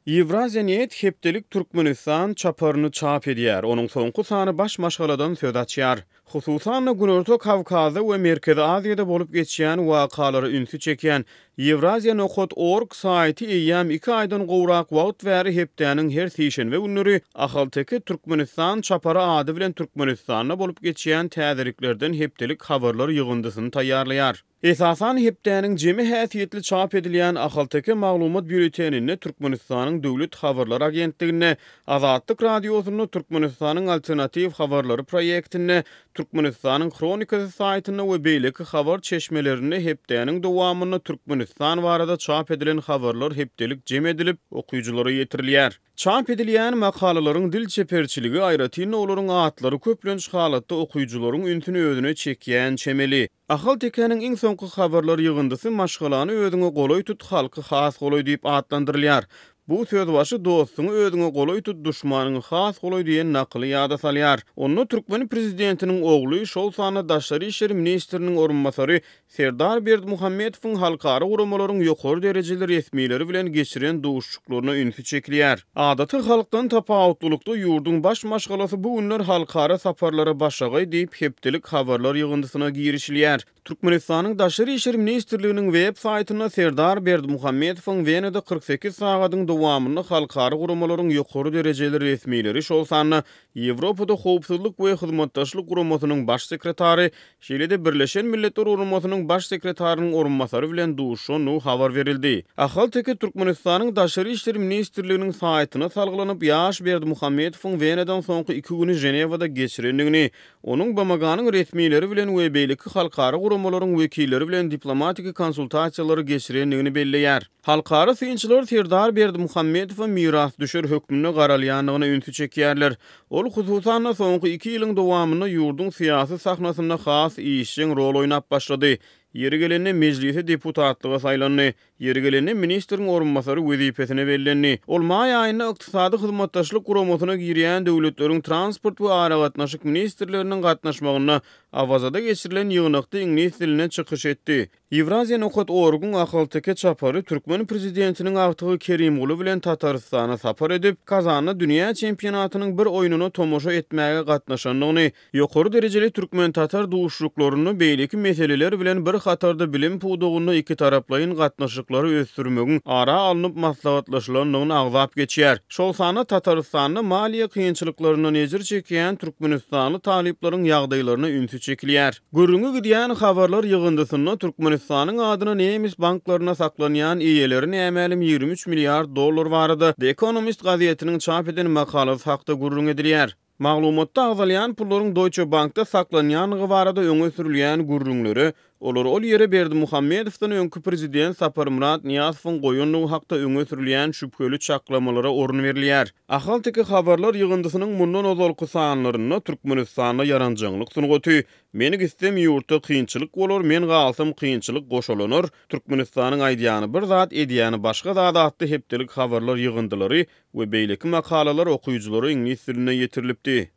Ýewraziýa net hepdelik Türkmenistan çaparyny çap edýär. Onuň soňky sany baş maşgaladan söz açýar. Hususan-da, Günorta Kawkazda we Merkezi Aziýada bolup geçýän wakalara ünsi çekýän Ýewraziýa nokat org saýty eýýäm iki aýdan gowrak wagt bäri hepdäniň her sişenbe günleri Ahalteke Türkmenistan çapary ady bilen Türkmenistanda bolup geçýän täzeliklerden hepdelik habarlar ýygyndysyny taýýarlaýar. Esasan hepdäniň jemi häsiýetli çap edilýän Ahalteke maglumat býulleteninde Türkmenistanyň Döwlet habarlar agentliginde, Azatlyk Radiosynda, Türkmenistanyň Alternatiw habarlary proýektinde, Türkmenistanyň Hronikasy saýtynda we beýleki habar çeşmelerinde hepdäniň dowamynda Türkmenistan barada çap edilen habarlar hepdelik jem edilip, okyjylara ýetirilýär. Çap edilýän makalalaryň dil çeperçiligi, aýratyn-da olaryň atlary köplenç halatda okyjylaryň ünsüni özüne çekýän çemeli. Ahal-tekäniň iň soňky habarlar ýygyndysy Maşgalany özüňe golaý tut, halky has golaý diýip atlandyrylýar. Bu sözbaşy Dostuňy özüňe golaý tut, duşmanyňy has golaý diýen nakyly ýada salýar. Onda türkmen prezidentiniň ogly, şol sanda daşary işler ministriniň orunbasary Serdar Berdimuhamedowyň halkara guramalaryň ýokary derejeli resmileri bilen geçiren duşuşyklaryna ünsi çekilýär. Adaty halkdan tapawutlylykda ýurduň baş maşgalasy bu günler halkara saparlara başagaý diýip, hepdelik habarlar ýygyndysyna girişilýär. Türkmenistanyň Daşary işler ministrliginiň web saýtynda Serdar Berdimuhamedowyň Wenada 48 sagadyň dowamynda halkara guramalaryň ýokary derejeli resmileri, şol sanda Ýewropada Howpsuzlyk we Hyzmatdaşlyk Guramasynyň Baş sekretary, şeýle-de Birleşen Milletler Guramasynyň Baş sekretarynyň orunbasary bilen duşuşandygy habar berildi. Ahalteke Türkmenistanyň Daşary işler ministrliginiň saýtyna salgylanyp, ýaş Berdimuhamedowyň Wenadan soňky iki güni Ženewada geçirendigini, onuň BMG-niň resmileri bilen we beýleki halkara guramalaryň wekilleri bilen diplomatiki konsultasiýalary geçirendigini belleýär. Halkara synçylar Serdar Berdimuhamedowa mirasdüşer hökmünde garalýandygyna ünsi çekýärler. Ol, hususan-da, soňky iki ýylyň dowamynda ýurduň syýasy sahnasynda has işjeň rol oýnap başlady. Ýeri gelende, Mejlise deputatlyga saýlandy. Ýeri gelende, ministriň orunbasary wezipesine bellendi. Ol maý aýynda Ykdysady Hyzmatdaşlyk Guramasyna girýän döwletleriň transport we aragatnaşyk ministrleriniň gatnaşmagynda Awazada geçirilen ýygnakda iňlis dilinde çykyş etdi. Ýewraziýa nokat org-yň ahalteke çapary türkmen prezidentiniň agtygy Kerimguly bilen Tatarystana sapar edip, Kazanda dünýä çempionatynyň bir oýnuna tomaşa etmäge gatnaşandygyny, ýokary derejeli türkmen-tatar duşuşyklarynda beýleki meseleler bilen bir hatarda bilim pudagynda ikitaraplaýyn gatnaşyklary ösdürmegiň ara alnyp maslahatlaşylandygyny agzap geçýär. Şol sanda Tatarystanda maliýe kynçylyklaryndan ejir çekýän türkmenistanly talyplaryň ýagdaýlaryna ünsi çekilýär. Gürrüňi gidýän habarlar ýygyndysynda Türkmenistanyň adyna nemes banklarynda saklanýan eýeleri nämälim 23 milliard dollar barada The Economist gazetiniň çap eden makalasy hakda gürrüň edilýär. Maglumatda agzalýan pullaryň Deutsche Bankda saklanýandygy barada öňe sürülýän gürrüňlere Olary ol ýere Berdimuhamedowdan öňki prezident Saparmyrat Nyýazowyň goýandygy hakda öňe sürülýän şübheli çaklamalara orun berilýär. Ahalteke habarlar ýygyndysynyň mundan ozalky sanlarynda Türkmenistanda ýaranjaňlyk sungaty, Men gitsem ýurtda kynçylyk bolar, men galsam kynçylyk goşalanar, Türkmenistanyň aýdýany bir zat, edýäni başga zat atly hepdelik habarlar ýygyndylary we beýleki makalalar okyjylara iňlis dilinde ýetirilipdi.